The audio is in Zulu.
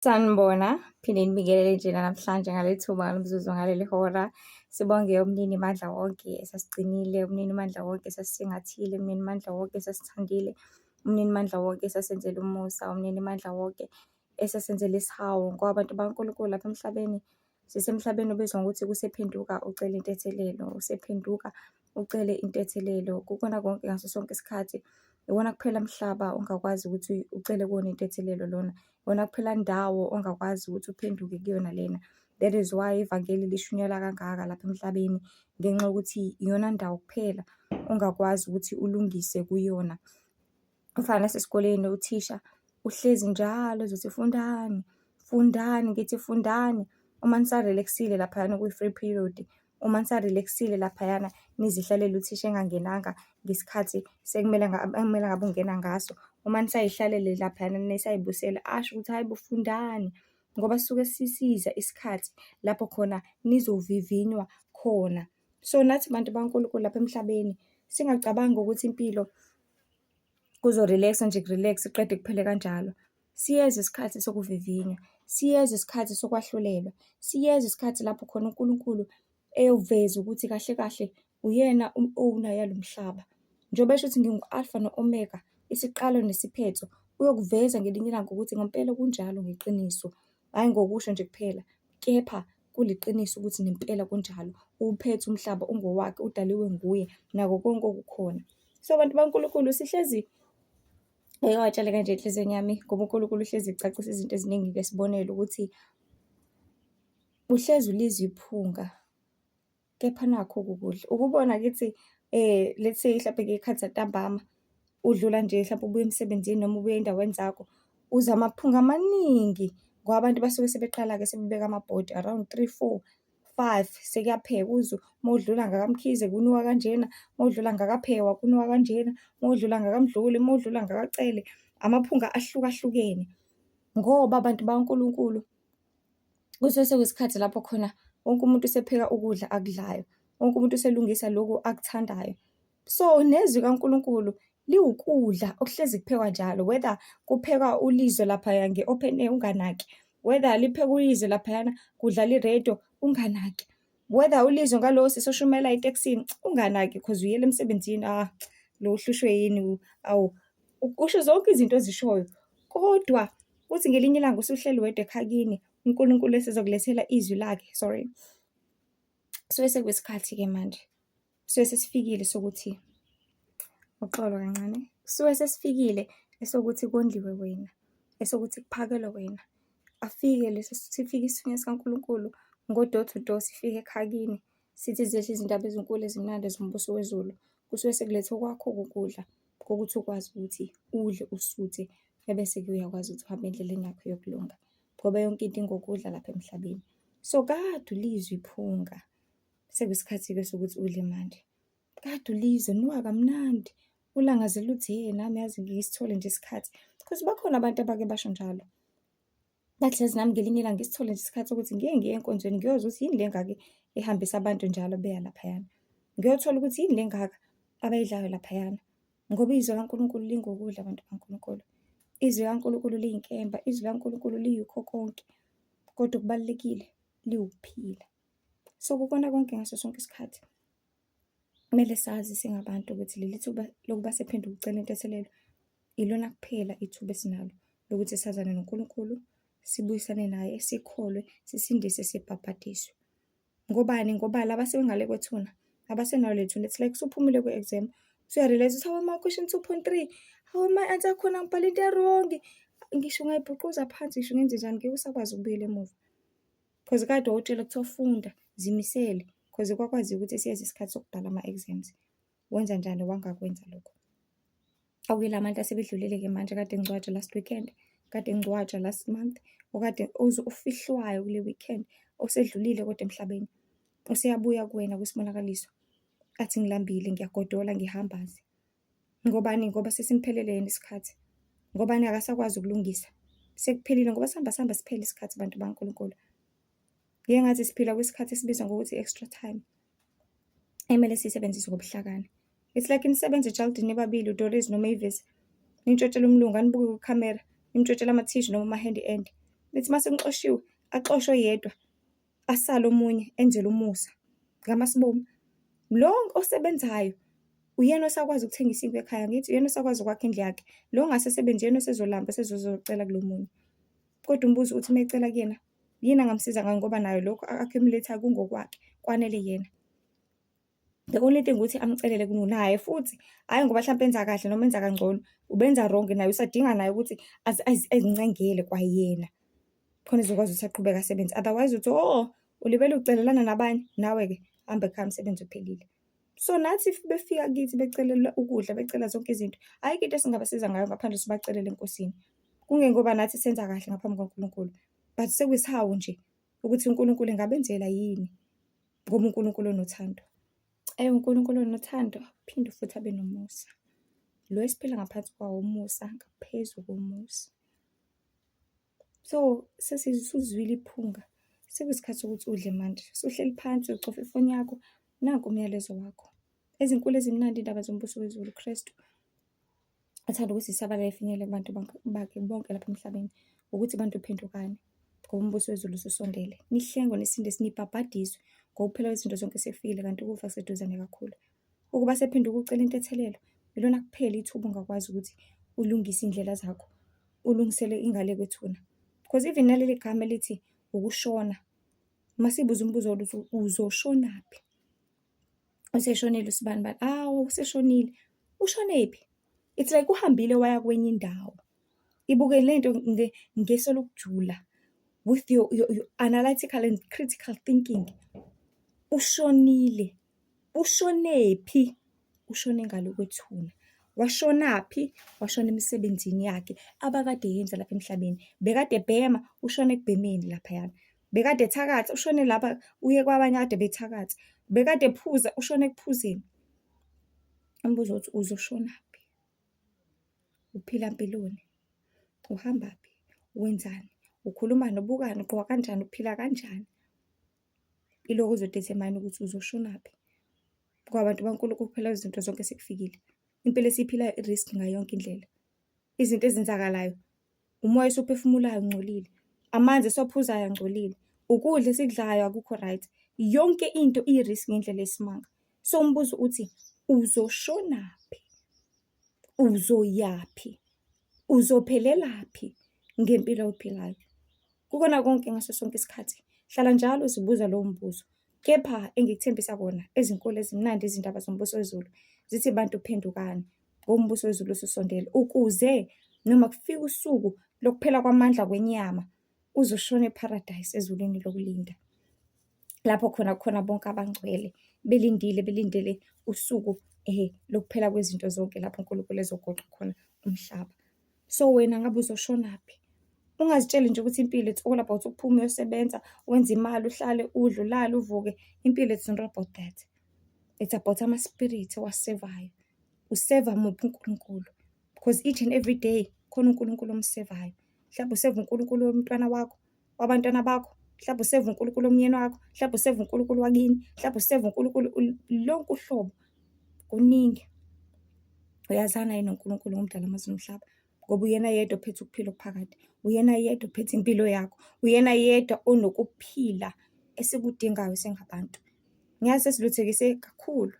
Sanibona, phinde nibingelele nje namhlanje ngaleli thuba, ngalo mzuzu, ngaleli hora. Sibonge umnini mandla wonke esasigcinile, umnini mandla wonke esasisingathile, umnini mandla wonke esasithandile, umnini mandla wonke esasenzele umusa, umnini mandla wonke esasenzele isihawu. Ngoba bantu bakaNkulunkulu lapha emhlabeni, sisemhlabeni obizwa ngokuthi kusephenduka ucele intethelelo, usephenduka ucele intethelelo. Kukona konke ngaso sonke isikhathi, iwona kuphela mhlaba ongakwazi ukuthi ucele kuwona intethelelo lona. Iwona kuphela ndawo ongakwazi ukuthi uphenduke kuyona lena. That is why ivangeli lishunyayelwa kangaka lapha emhlabeni, ngenxa yokuthi iyona ndawo kuphela ongakwazi ukuthi ulungise kuyona. Kufana nasesikoleni uthisha uhlezi njalo ezothi fundani, fundani, ngithi fundani. Uma nisa-relax-ile laphayana kwi-free period, uma nisa-relax-ile laphayana nizihlalele uthisha engangenanga ngesikhathi sekumele ekumele ngabe ungena ngaso. Uma nisay'hlalele laphayana nisay'busela asho ukuthi hhayi bo fundani, ngoba sisuke sisiza isikhathi lapho khona nizovivinywa khona. So nathi bantu bakaNkulunkulu lapha emhlabeni, singacabangi ukuthi impilo kuzo-relax-wa nje ku-relax-we qede kuphele kanjalo. Siyeza isikhathi sokuvivinywa, siyeza isikhathi sokwahlulelwa, siyeza isikhathi lapho khona uNkulunkulu eyoveza ukuthi kahle kahle uyena um-owner yalo mhlaba. Njengoba esho ukuthi ngingu-Alpha no-Omega, isiqalo nesiphetho, uyokuveza ngelinye ilanga ukuthi ngempela kunjalo ngeqiniso, hhayi ngokusho nje kuphela, kepha kuliqiniso ukuthi nempela kunjalo. Uwuphethe umhlaba ungowakhe, udaliwe nguye, nako konke okukhona. So bantu bakaNkulunkulu sihlezi ngike watshaleka nje enhliziyweni yami ngoba uNkulunkulu uhlezi ecacisa izinto eziningi ngesibonelo ukuthi uhlezi ulizwa iphunga, kepha nakhu ukudla. Ukubona kithi let's say hlampe ngey'khathi zantambama, udlula nje hlampe ubuya emsebenzini noma ubuya ey'ndaweni zakho, uzwa amaphunga amaningi ngoba abantu basuke sebeqala-ke sebebeka amabhodi around three, four, five, sekuyaphekwa uzwe uma udlula ngakaMkhize kunuka kanjena, uma udlula ngakaPhewa kunuka kanjena, uma udlula ngakaMdluli, uma udlula ngakaCele, amaphunga ahlukahlukene. Ngoba bantu bakaNkulunkulu kusuke sekuyisikhathi lapho khona wonke umuntu usepheka ukudla akudlayo, wonke umuntu uselungisa lokhu akuthandayo. So nezwi kaNkulunkulu liwukudla okuhlezi kuphekwa njalo, whether kuphekwa ulizwe laphaya nge-open air unganaki, whether liphekwa uyizwe laphayana kudlala i-radio unganaki, whether ulizwe ngalowo sisi oshumayela etekisini unganaki cause uyela emsebenzini, ah lo uhlushwe yini, awu usho zonke izinto ozishoyo. Kodwa kuthi ngelinye ilanga usuhleli wedwa ekhaya kini, uNkulunkulu esezokulethela izwi lakhe, sorry. Suke sekuyisikhathi-ke manje, suke sesifikile sokuthi, uxolo kancane, suke sesifikile esokuthi kondliwe wena, esokuthi kuphakelwe wena. Afike leso, sifike isithunywa sikaNkulunkulu ngo-door to door, sifike ekhaya kini, sithi zilethe izindaba ezinkulu ezimnandi zombuso wezulu. Kusuke sekulethwe kwakho ukudla kokuthi ukwazi ukuthi udle usuthe, ebese-ke uyakwazi ukuthi uhambe endleleni yakho yokulunga, ngoba yonke into ingokudla lapha emhlabeni. So kade ulizwa iphunga, sekuyisikhathi-ke sokuthi udle manje. Kade ulizwa linuka kamnandi, ulangazela uthi hhe nami yazi ngisithole nje isikhathi. Cause bakhona abantu abake basho njalo. Bathi yazi nami ngelinye ilanga ngisithole nje isikhathi sokuthi ngike ngiye enkonzweni ngiyozwa ukuthi yini le engaka ehambisa abantu njalo beya laphayana. Ngiyothola ukuthi yini le engaka abayidlayo laphayana. Ngoba izwi likaNkulunkulu lingokudla bantu bakaNkulunkulu. Izwi likaNkulunkulu liyinkemba, izwi likaNkulunkulu liyikho konke, kodwa okubalulekile liwukuphila. So kukona konke ngaso sonke isikhathi kumele sazi singabantu ukuthi leli thuba lokuba sephenduka ucela intethelelo ilona kuphela ithuba esinalo lokuthi sazane noNkulunkulu, sibuyisane naye, sikholwe, sisindise, sibhabhadiswe. Ngobani? Ngoba laba asebengale kwethuna abasenalo leli thuna. It's like usuphumile kwi-exam, usuya-realise ukuthi hawe ma question 2.3, hawe ma i-answer yakhona ngibhale into e-wrong. Ngisho ungayibhuquza phansi, ngisho ungenzenjani, ngeke usakwazi ukubuyela emuva. Cause kade wawutshelwa kuthiwa funda, zimisele, cause kwakwaziwa ukuthi siyeza isikhathi sokubhala ama-exams. Wenza njani wangakwenza lokho? Okuyila bantu asebedlulile-ke manje kade ngcwatshwa last weekend, kade ngcwatshwa last month, okade ofihlwayo kule weekend, osedlulile kodwa emhlabeni, useyabuya kuwena kwisibonakaliso, athi ngilambile, ngiyagodola, ngihambaze. Ngobani? Ngoba sesimphelele yena isikhathi. Ngobani? Akasakwazi ukulungisa. Sekuphelile ngoba sihamba sihamba siphele isikhathi bantu bakaNkulunkulu. Ngike ngathi siphila kwisikhathi esibizwa ngokuthi i-extra time, emele siyisebenzise ngobuhlakani. It's like nisebenza ejalidini nibabili, uDoris noMavis, nintshontshela umlungu, anibuke kwikhamera, nimtshontshela amathishu noma ama-handy end. Nithi uma senixoshiwe, axoshwe oyedwa, asale omunye enzelwe umusa ngamasibomu. Lo osebenzayo uyena osakwazi ukuthenga isinkwa ekhaya, angithi uyena osakwazi ukwakha indlu yakhe. Lo ongasasebenzi uyena osezolamba esezozocela kulo munye. Kodwa umbuzo uthi uma ecela kuyena, yini angamsiza ngayo ngoba naye lokhu a-accumulate-ayo kungokwakhe, kwanele yena. The only thing ukuthi amcelele naye futhi, hhayi ngoba hlampe enza kahle noma enza kangcono, ubenza wrong naye usadinga naye ukuthi azincengele kwayena khona ezokwazi ukuthi aqhubeke asebenze. Otherwise uthi, oh, ulibele ucelelana nabanye, nawe-ke hamba ekhaya umsebenzi uphelile. So nathi if befika kithi becelela ukudla, becela zonke izinto, ayikho into esingabasiza ngayo ngaphandle sibacelele eNkosini. Kungengoba nathi senza kahle ngaphambi kukaNkulunkulu, but sekuyisihawu nje ukuthi uNkulunkulu engabenzela yini ngoba uNkulunkulu unothando. UNkulunkulu unothando, phinde futhi abe nomusa. Lo esiphila ngaphansi kwawo umusa ngaphezu komusa. So sesizwile iphunga, sekuyisikhathi sokuthi udle manje. Usuhleli phansi ucofa ifoni yakho, nanku umyalezo wakho. Ezinkulu ezimnandi iy'ndaba zombuso wezulu, Kristu athanda ukuthi isabalale ifinyelele kubantu bakhe bonke lapha emhlabeni, ukuthi bantu phendukani ngoba umbuso wezulu ususondele. Nihlengwe, nisindiswe, nibhabhadiswe ngokuphela kwezinto zonke sekufikile kanti ukufa kuseduzane kakhulu. Ukuba sephenduka ucela intethelelo, ilona kuphela ithuba ongakwazi ukuthi ulungise iy'ndlela zakho, ulungisele ingale kwethuna. Because even naleli gama elithi ukushona, masibuze umbuzo ukuthi uzoshonaphi? Useshonile usibanibani, awu useshonile. Ushonephi? It's like uhambile waya kwenye indawo. Ibuke lento ngeso lokujula with your analytical and critical thinking. Ushonile. Ushonephi? Ushone ngale kwethuna. Washonaphi? Washona emisebenzini yakhe abakade eyenza lapha emhlabeni. Bekade ebhema, ushone ekubhemeni laphayana. Bekade ethakatha, ushone lapha uye kwabanye akade bethakatha. Bekade ephuza, ushone ekuphuzeni. Umbuzo uthi uzoshonaphi? Uphila mpiloni? Uhambaphi? Wenzani? Ukhulumani? Ubukani? Ugqoka kanjani? Uphila kanjani? Ilokhu kuzo-determine ukuthi uzoshonaphi. Ngoba bantu baNkulunkulu kuphela izinto zonke sekufikile. Impilo esiyiphilayo i-risk ngayo yonke indlela. Izinto ezenzakalayo, umoya esiwuphefumulayo ungcolile, amanzi esiwaphuzayo angcolile, ukudla esikudlayo akukho right. Yonke into iyi-risk ngendlela eyisimanga. So umbuzo uthi uzoshonaphi? Uzoyaphi? Uzophelelaphi ngempilo oyiphilayo? Kukona konke ngaso sonke isikhathi, hlala njalo uzibuza lowo mbuzo. Kepha engikuthembisa kona, ezinkulu ezimnandi izindaba zombuso wezulu zithi bantu phendukani ngoba umbuso wezulu ususondele, ukuze noma kufika usuku lokuphela kwamandla kwenyama uzoshona eParadise ezulwini lokulinda. Lapho khona kukhona bonke abangcwele belindile, belindele usuku lokuphela kwezinto zonke lapho uNkulunkulu ezogoqa khona umhlaba. So wena ngabe uzoshonaphi? Ungazitsheli nje ukuthi impilo it's all about ukuphuma uyosebenza, wenze imali, uhlale, udle, ulale, uvuke. Impilo it's not about that. It's about ama-spirit owasevayo. Useva muphi uNkulunkulu? Because each and every day khona uNkulunkulu omsevayo. Mhlawumbe useva uNkulunkulu womntwana wakho, wabantwana bakho, mhlawumbe useva uNkulunkulu womyeni wakho, mhlawumbe useva uNkulunkulu wakini, mhlawumbe useva uNkulunkulu lonke uhlobo. Kuningi. Uyazana yini noNkulunkulu ngomdala amazulu nomhlaba? Ngoba uyena yedwa ophethe ukuphila okuphakade. Uyena yedwa ophethe impilo yakho. Uyena yedwa onokuphila esikudingayo singabantu. Ngiyazi sesiluthekise kakhulu.